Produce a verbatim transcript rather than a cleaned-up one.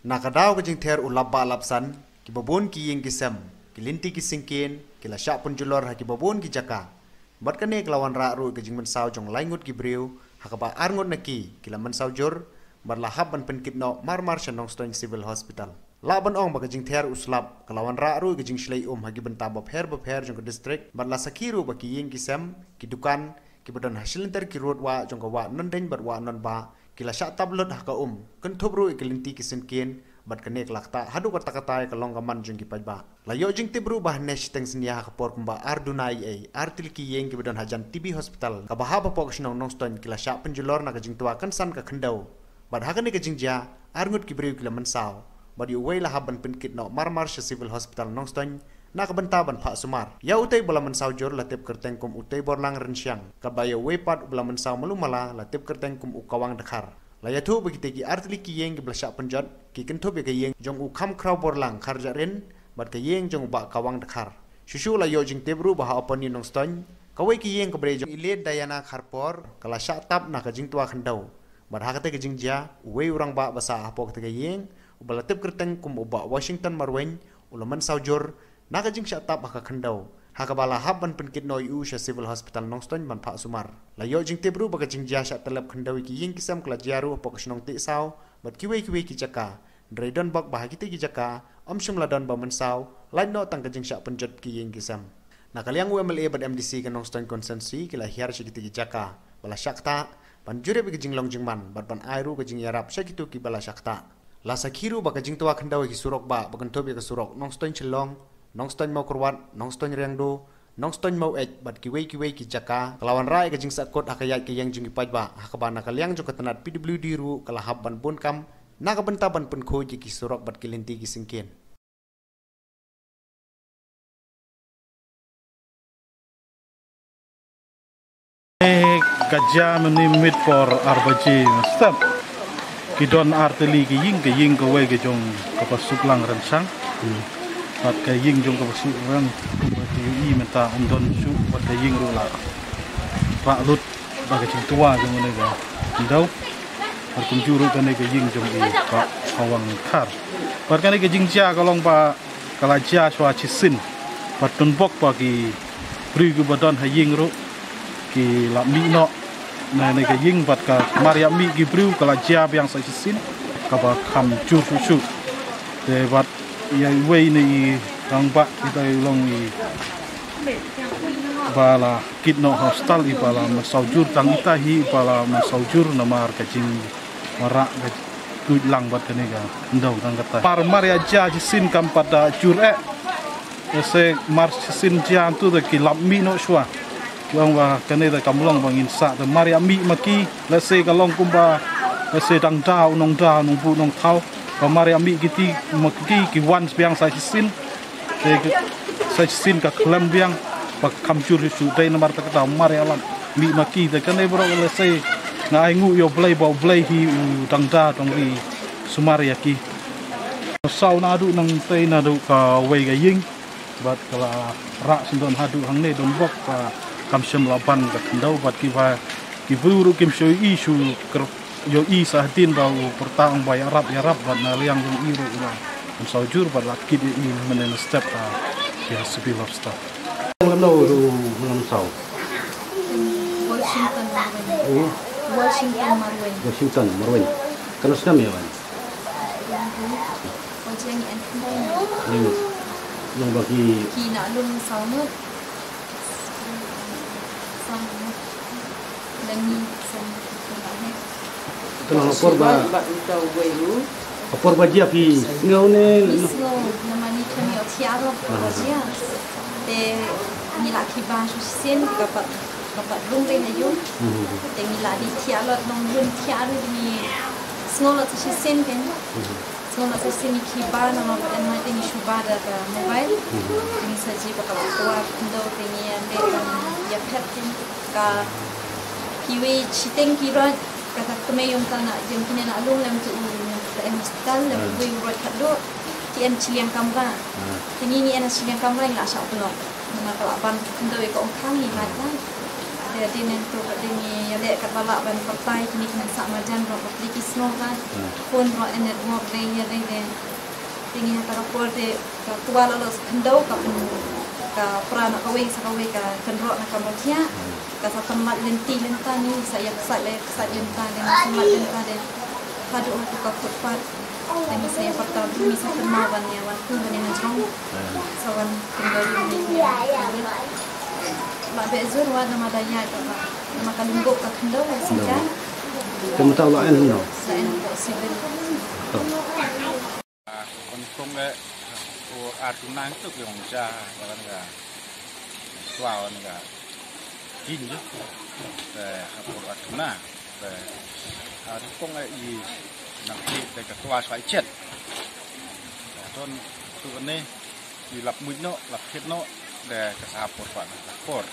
Na ka daw ka jingther u lap bah lap san, kiba bun ki ïing ki sem, ki lynti ki syngkien, ki la shah pynjulor ha kiba bun ki jaka. Bad kane ka la wanrah ruh ka jingmynsaw jong lai ngut ki briew, ha kaba ar ngut na ki, ki la mynsaw jur, bad la hap ban pynkit noh mar mar sha Nongstoiñ Civil Hospital. Lah ban ong ba ka jingther u slap, ka la wanrah ruh ka jingshlei um ha ki bynta bapher bapher jong ka district, bad la sakhi ruh ba ki ïing ki sem, ki dukan, kiba don ha shilynter ki rud wah jong ka wah Nongdeiñ bad wah Nongbah, ki la shah tap lut ha ka um, kynthup ruh ïa ki lynti ki syngkien, bad kane ka la ktah haduh katta katta ïa ka long ka man jong ki paidbah. La ïoh jingtip ruh ba hane shiteng synñia ha ka por kumba ar duna ïa ei, ar tylli ki ïing kiba don hajan T B Hospital, kaba hap hapoh ka shnong Nongstoiñ ki la shah pynjulor na ka jingtwa kynsan ka khyndew. Bad ha kane ka jingjia, ar ngut ki briew ki la mynsaw. Bad ïa uwei la hap ban pynkit noh mar mar sha Civil Hospital Nongstoiñ, na ka bynta ban phah sumar. Ïa utei ba la mynsaw jur la tip kyrteng kum u Teiborlang Rynsiang, katba ïa uwei pat uba la mynsaw malu mala la tip kyrteng kum u Kawang Dkhar. La ïathuh ba kitei ki ar tylli ki ïing kiba la shah pynjot, ki kynthup ïa ka ïing jong u Khamkhraw Borlang Kharjahrin, bad ka ïing jong u Bah Kawang Dkhar. Shuh shuh la ïoh jingtip ruh ba ha Upper New Nongstoiñ, kawei ka ïing kaba dei jong i Late Diana Kharpor, ka la shah tap na ka jingtwa khyndew. Bad ha katei ka jingjia, uwei u rangbah ba sah hapoh katei ka ïing, uba la tip kyrteng kum u Bah Washington Marwein, u la mynsaw jur, na ka jingshah tap ha ka khyndew, ha kaba la hap ban pynkit noh ïa u sha Civil Hospital Nongstoiñ ban phah sumar. La ïoh jingtip ruh ba ka jingjia shah tyllep khyndew ïa ki ïing ki sem ka la jia ruh hapoh ka shnong Tiehsaw, bad kiwei kiwei ki jaka. Hynrei don bok ba ha kitei ki jaka, ym shym la don ba mynsaw, lait noh tang ka jingshah pynjot ki ïing ki sem. Na ka liang u M L A bad M D C ka Nongstoiñ Constituency ki la hiar sha kitei ki jaka ba la shah ktah, ban jurip ïa ka jinglong jingman, bad ban ai ruh ka jingïarap sha kito kiba la shah ktah. La sakhi ruh ba ka jingtwa khyndew ïa ki surok bah, ba kynthup ïa ka surok Nongstoiñ Shillong, Nongstoiñ Mawkyrwat, Nongstoiñ Riangdo, Nongstoiñ Maweit, bad kiwei kiwei ki jaka, ka la wanrah ïa ka jingsahkut ha ka ïaid ka ïeng jong ki paidbah, ha kaba na ka liang jong ka tnat P W D ruh ka la hap ban bun kam na ka bynta ban pynkhuid ïa ki surok bad ki lynti ki syngkien. Ka jia mynne mynmiet por ar baje mynstep. Ki don ar tylli ki ïing, ka ïing kawei ka jong ka Bah Suklang Rynsiang. Bad ka ïing jong ka Bah Suklang, bad ka ïohi mynta ym don shuh, bad ka ïing ruh la rah lut, bad ka jingtwa jong kane ka khyndew. Bad kumjuh ruh kane ka ïing jong i Bah Kawang Dkhar. Bad kane ka jingjia ka long ba ka la jia shuwa shisien. Bad tang bok ba ki briew kiba don ha ïing ruh ki la mih noh na kane ka ïing, bad ka mar ïa mih ki briew ka la jia biang sa shisien, kaba kham jur shuh shuh. Te bad ïa iwei na i rangbah, ita i long i ba la kit noh ha hospital, i ba la mynsaw jur, tang ita hi i ba la mynsaw jur namar ka jingwanrah ka tuid lang bad kane ka khyndew tang kata. Mar mar ïa jia shisien kam pat da jur eh. Ïa se mar shisien jia hangtu da ki la mih noh shuwa. Ki ong ba kane da kam long ba ngin sah, da mar ïa mih ma ki, lehse ka long kumba, lehse dang da u nongda, nongbuh nongthaw. Ba mar ïa mih kiti ma ki, ki wan biang sa shisien. Te ki, sa shisien ka khlem biang, ba kham jur shuh shuh, dei namar ta kata mar ïa la mih ma ki, te kane baroh lehse nga ai nguh ïa U Blei ba U Blei hi u dang da, dang ri sumar ïa ki. Saw naduh nangtei naduh kawei ka ïing. Bad ka la rah sngewdon haduh hangne, don bok ba kam shym la ban ka khyndew, bad kiba ki briew ruh kim shu ïohi shuh, kyrpad ïohi sa hadien ba u pyrta ong ba ïarap, ïarap, bad na liang jong i ruh la mynsaw jur bad la kit ïa i mynne mynstep ha ki ha Civil Hospital. Ong lem no u mynsaw. Washington Marwein. Washington Marwein. Washington Marwein. Kano snem ïa wan? Ong jrong ïa en khyndai. Ïa. Long ba ki, ki na lum saw ngut. Saw ngut. Leng ni saw ngut. Ka long ha por ba, ba uta uwei u. Ha por ba jia phi sngew ne? Phi sngew namar ngi khlem ïohthiah ruh ba jia. Te ngi la khie ba shisien, ka pat, ka pat rung reng ha ïing. Te ngi la dei thiah lut, nong lum thiah ruh ngi sngew lut shisien kein. Ngi la sa sien ïa ki ba na ma ba en ma te ngi shu ba da ka mobile. Ngi sa ji ba ka la kwah khyndew te ngi ïa leh ban ïa phet te ka kiwei shiteng ki rot ka ta kmie ïong ta na ïong kine na lung lem tu u ïong ta em hospital lem u wei u rot khatduh ki en shiliang kamra. Te ngi ngi en shiliang kamra ngi la shah block. Namar ka la ban khyndew ïa ka ong khang ngi mad ba. Te dei nen to ka dei ngi ïa leh katba lah ban pyrthai kine ki nongshah majan ruh ka plie ki snow ba. Phone ruh en network dei ïa dei dei. Te ngi ha ka por te ka kwah la la sa khyndew ka pyn ka pra na kawei sa kawei ka kynroh na ka muthiah. Ka sa pynmad lynti lynta ngi sa ïa ksat le ksat lynta le ngi sa mad lynta le. Haduh haduh ka footpath. Te ngi sa ïa pyrta ngi sa kynmaw ban ïa wan kum ban ïa na jrong. Sa wan khyndew ngi. Ba be zur wa nama da ïa ka ba. Nama ka lyngguk ka khyndew ïa sika. Te mynta u la en no? Sa en ko sibin. Kon kong e ko ar tu nang tu ki ong ja ka ban ga. Tua wan ga. Kin je. Te ha por ar tu na. Te ar tu kong e i nang ki te ka tua sa i chet. Te ton tu ne i lap muj no, lap chet no. Te ka sa por pa na por.